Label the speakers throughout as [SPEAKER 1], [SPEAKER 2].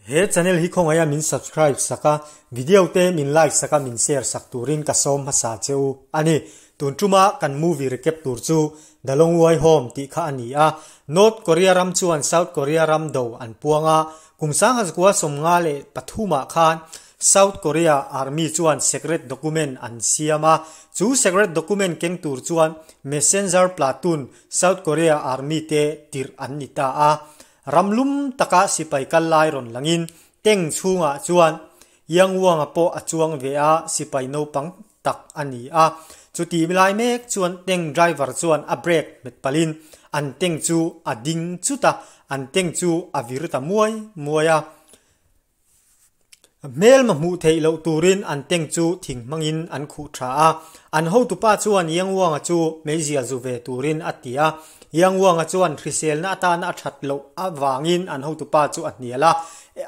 [SPEAKER 1] He channel hi khawngaih a min subscribe sak a, video te min like sak a min share sak turin ka sawm hmasa che u a ni. Tun tuma kan movie recap tur chu The Long Way Home tih kha a ni a. North Korea ram chuan South Korea ram do an puang a, kum 1953 ah khan South Korea Army chuan secret document an siam a, chu secret document keng tur chuan Messenger Platoon South Korea Army te tirh an ni ta a. Ram lum taka sipai kal lai rawn langin tank chhungah chuan Yangwang-a pawh a chuang ve a, sipai naupang tak a ni a. Chuti lai mek chuan tank driver chuan a brake hmet palhin an tank chu a ding chut a, an tank chu a vir ta muai muai a. Hmelma hmuh theih loh turin an tank chu thing hmangin an khuh tha a. An hotupa chuan Yangwang-a chu meizial zu ve turin a ti a. Yangwang-a chuan hriselna atana a that loh avangin an hotupa chu a hnial a.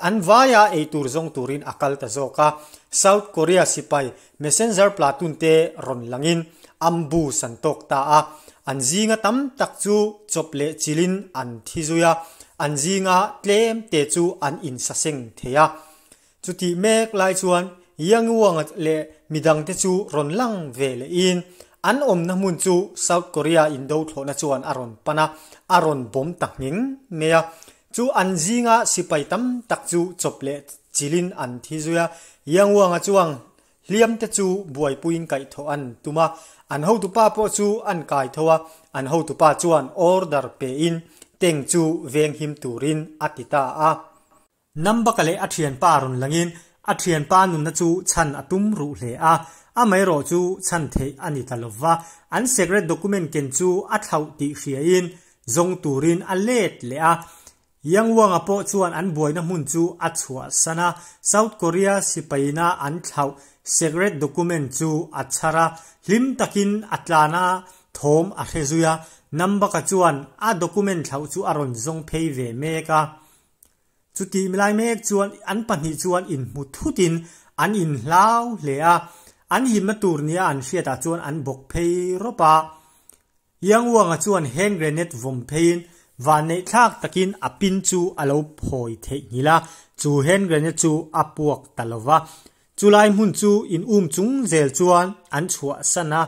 [SPEAKER 1] An vaia ei tur zawng turin a kal ta zawk a. South Korea sipai Messenger platoon te rawn langin ambush an tawk ta a. An zinga tam tak chu chawp leh chilin an thi zui a, an zinga tlem te chu an insaseng thei a. Chutih mek lai chuan Yanguanga leh midangte chu rawn lang ve lehin an awmna hmun chu South Korea indo thlawhna chuan a rawn pan a, a rawn bawm ta ngheng mai a. Chu an zinga sipai tam tak chu chawp leh chilin an thi zui a, Yanguanga chuan hliam te chu buaipuiin kaihthawh an tum a, an hotupa pawh chu an kai tho a, an hotupa chuan order pein tank chu venghim turin a ti ta a. Nambaka leh a thianpa rawn langin a thianpa nunna chu chhan a tum ruh hle a, amaherawh chu chhan theih a ni ta lova, an secret document ken chu a thlauh tih hriain zawng turin a let leh a. Yangwang-a pawh chuan an buaina hmun chu a chhuahsan a, South Korea sipaina an thlauh secret document chu a chhar a, hlim takin a tlan a, thawm a hre zui a, Nambaka chuan a document thlauh chu a rawn zawng phei ve mek a. Chutih lai mek chuan an pahnih chuan inhmu thutin an inhlau hle a, an himna tur nia an hriatah chuan an bawk phei rawp a. Yangwang-a chuan hand grenade vawm pheiin vanneih thlak takin a pin chu a lo phawi theihnghilh a, chu hand grenade chu a puak ta lo va. Chulai hmun chu in um chung zel chuan an chhuahsan a.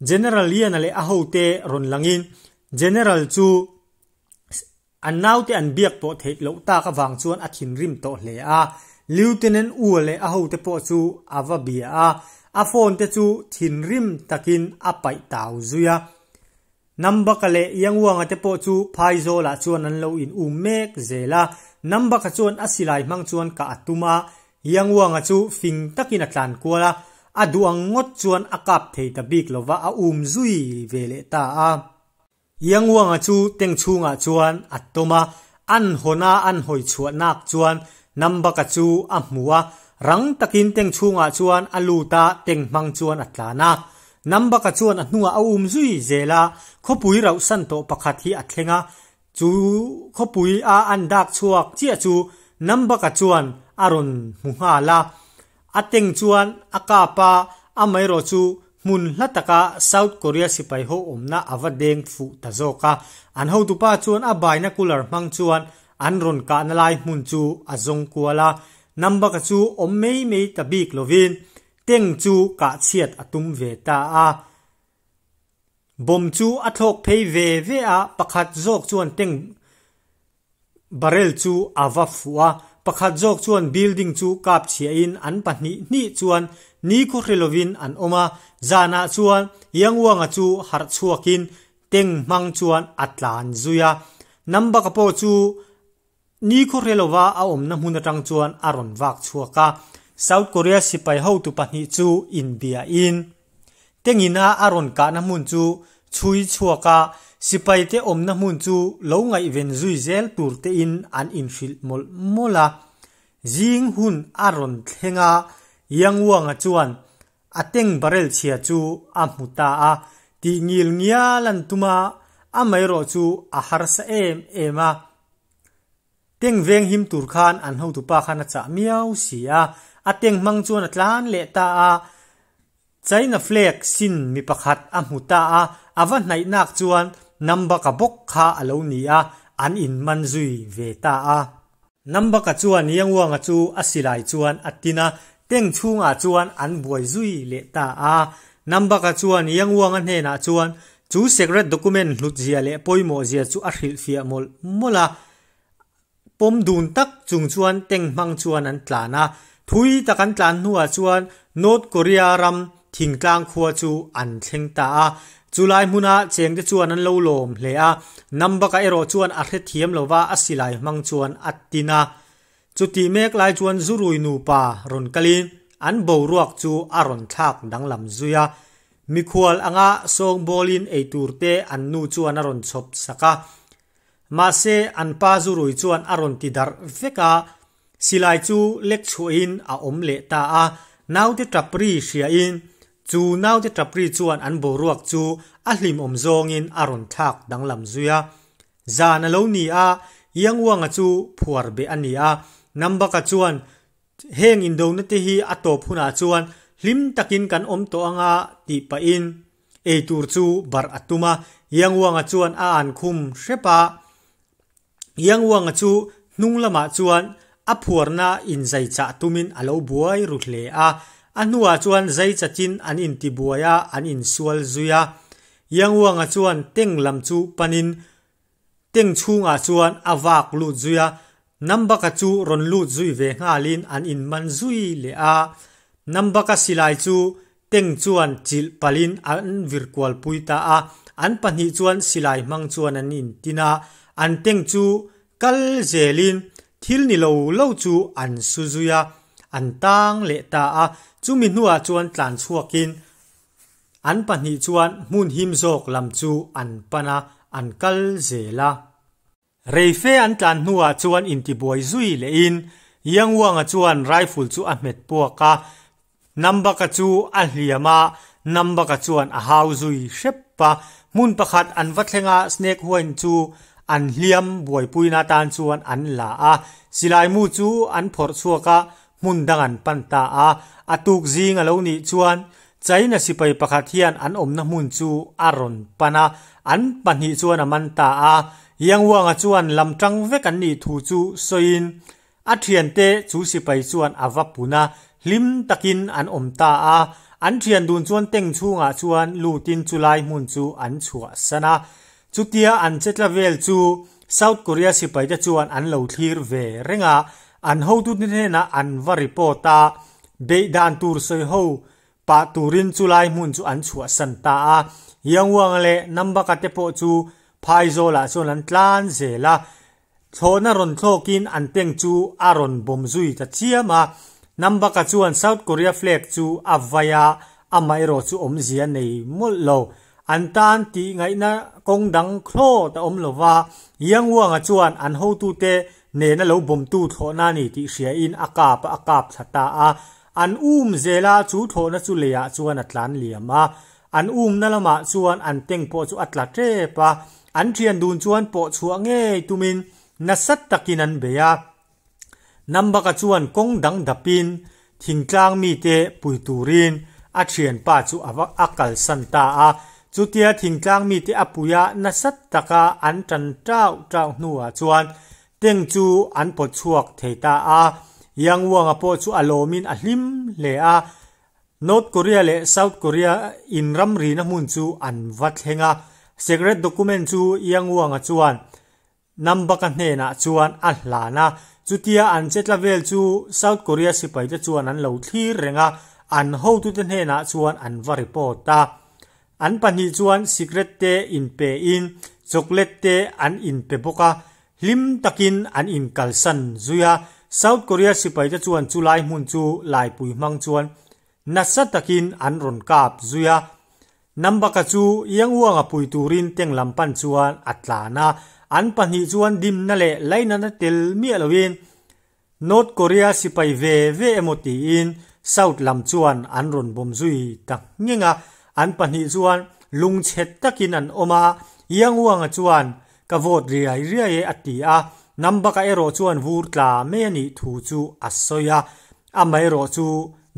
[SPEAKER 1] General Liana leh a hote rawn langin General chu An naute an biak pawh theih loh tak avang chuan a thinrim tawh hle a. Lieutenant U leh a hote pawh chu a va bia a, a phone te chu thinrim takin a paih tau zui a. Nambaka leh Yangwanga te pawh chu phaizawlah chuan an lo in um mek zel a. Nambaka chuan a silai hmang chuan kah a tum a, Yangwanga chu fing takin a tlan kual a, a duh ang ngawt chuan a kap thei ta bik lova a um zui ve leh ta a. Yangwanga chu tank chhungah chuan a tawm a, an hawn a an hawi chhuah nak chuan Nambaka chu a hmu a, rang takin tank chhungah chuan a lut a, tank hmang chuan a tlan a. Nambaka chuan a hnungah a um zui zel a, khawpui rauhsan tawh pakhat hi a thleng a, chu khawpui a an dak chhuak chiah chu Nambaka chuan a rawn hmu nghal a. A tank chuan a kap a, amaherawh chu hmun hla taka South Korea sipai ho awmna a va deng fuh ta zawk a. An hotupa chuan a binocular hmang chuan an rawn kahna lai hmun chu a zawng kual a. Nambaka chu awm mai mai ta bik lovin tank chu kah chhiat a tum ve ta a. Bomb chu a thlawk phei ve ve a, pakhat zawk chuan tank Barrel chu a va fuh a, pakhat zawk chuan building chu kap chhiahin an pahnih hnih chuan ni khawhri lovin an awm a, zanah chuan Yangwanga chu harh chhuakin tank hmang chuan a tlan zui a. Nambaka pawh chu ni khawhri lova a awmna hmun atang chuan a rawn vak chhuak a. South Korea sipai hotu pahnih chu inbiain Tengina a rawn kahna hmun chu chhui chhuak a, sipaite awmna hmun chu lo ngaihven zui zel tur tein an inhrilh mawlh mawlh a. Zing hun a rawn thleng a, Yangwanga chuan a teng barrel chhia chu a hmu ta a, tih ngil ngial an tum a, amaherawh chu a harsa em em a. Teng veng him tur khan an hotupa khan a chah miau si a, a teng hmang chuan a tlan leh ta a, China flag sin mi pakhat a hmu ta a, a va hnaih nak chuan Nambaka bawk kha a lo ni a, an inman zui ve ta a. Nambaka chuan Yanguanga chu a silai chuan a tin a, tank chhungah chuan an buai zui leh ta a. Nambaka chuan Yanguanga hnenah chuan chu secret document hlutzia leh pawimawhzia chu a hrilhfiah mawlh mawlh a. Pawm dun tak chung chuan tank hmang chuan an tlan a, thui tak an tlan hnuah chuan North Korea ram thingtlang khua chu an thleng ta a. Chulai hmuna chengte chuan an lo lawm hle a, Nambaka erawh chuan a hrethiam lova a silai hmang chuan a tin a. Chutih mek lai chuan Zurui nupa rawn kalin an boruak chu a rawn thlak danglam zui a. Mikhual anga sawngbawlin eitur te an nu chuan a rawn chhawp sak a. Mahse, an pa Zurui chuan a rawn ti darh vek a, silai chu lek chhuahin a awm leh ta a. Naute tap ri hriain chu naute tap ri chuan an boruak chu a hlimawm zawngin a rawn thlak danglam zui a. Zan a lo ni a, Yanguanga chu phuar beh a ni a. Nambaka chuan Heng indona te hi a tawp hunah chuan hlim takin kan awm tawh anga tih pahin eitur chu barh a tum a, Yanguanga chuan a an khum hrep a. Yanguanga chu hnung lamah chuan a phuarna inzai chah tumin a lo buai ru hle a. A hnuah chuan zai chatin an intibuai a, an insual zui a. Yanguanga chuan tank lam chu panin Tank chhungah chuan a vak lut zui a, Nambaka chu rawn lut zui ve nghalin an inman zui leh a. Nambaka silai chu tank chuan chilh palhin an vir kualpui ta a, an pahnih chuan silai hmang chuan an intin a, an tank chu kal zelin thil ni lo lo chu an su zui a, an tang leh ta a. Chumi hnuah chuan tlan chhuakin An pahnih chuan hmun him zawk lam chu an pan a, an kal zel a. Reife an tlan hnuah chuan intibuai zui lehin Yanguanga chuan rifle chu a hmet puak a, Nambaka chu a hliam a, Nambaka chuan a hau zui hrep a. Hmun pakhat an va thleng a, Snake Huain chu an hliam buaipuina tan chuan an la a, silaimu chu an phawrh chhuak a, hmun dang an pan ta a. A tuk zing a lo nih chuan China sipai pakhat hian an awmna hmun chu a rawn pan a, an pahnih chuan a man ta a. Yang Wang-a chuan lam tang vek an nih thu chu sawiin a thiante chu sipai chuan a va pun a, hlim takin an awm ta a. An thian dun chuan tank chhungah chuan lutin chulai hmun chu an chhuahsan a. Chutia an che tla vel chu South Korea sipaite chuan an lo thlir ve reng a, an hotute hnenah an va report a, beih dan tur sawi ho pah turin chulai hmun chu an chhuahsan ta a. Yangwang leh Nambaka te pawh chu Phaizawlah chuan an tlan zel a, Thlawhna rawn thlawkin an tank chu a rawn bawm zui ta chiam a, Nambaka chuan South Korea flag chu a vai a, amaherawh chu awmzia nei mawlh lo. An tan tih ngaihna kawng dang thlawt a awm lo va, Yanguanga chuan an hotute nena lo bawmtu thlawhna a ni tih hriain a kap a, a kap thla ta a. An um zel a, chu thlawhna chu leiah chuan a tlan liam a. An umna lamah chuan an tank pawh chu a tla tep a, an thian dun chuan pawh chhuah ngei tumin nasat takin an bei a. Nambaka chuan kawng dang dapin thingtlang mite pui turin a thianpa chu a va a kalsan ta a. Chutia thingtlang mite a puia nasat taka an tan tau tau hnuah chuan tank chu an pawt chhuak thei ta a. Yanguanga pawh chu a lawmin a hlim hle a. North Korea leh South Korea in ramrina hmun chu an va thleng a, secret document chu Yanguanga chuan Nambaka hnenah chuan a hlan a, chutia an che tla vel chu South Korea sipaite chuan an lo thlir reng a, an hotute hnenah chuan an va report a. An pahnih chuan secret te inpe in chocolate te an inpe bawk a, Hlim takin an inkalsan zui a, South Korea sipaite chuan chulai hmun chu laipui hmang chuan nasa takin an rawn kap zui a. Nambaka chu Yanguanga pui turin tank lam pan chuan a tlan a, an pahnih chuan dimna leh lainatna tel miah loin North Korea sipai ve ve emaw tiin South lam chuan an rawn bawm zui ta ngheng a, an pahnih chuan lungchhe takin an awm a, Yanguanga chuan ka vote riai riai e a ti a, Nambaka erawh chuan vur tla mai a nih thu chu a sawi a, amaherawh chu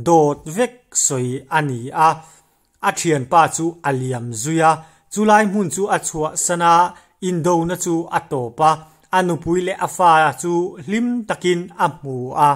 [SPEAKER 1] dawt vek sawi a ni a. A thianpa chu a liam zui a, chulai hmun chu a chhuahsan a, indona chu a tawp a. A nupui leh a fa chu hlim takin a hmu a.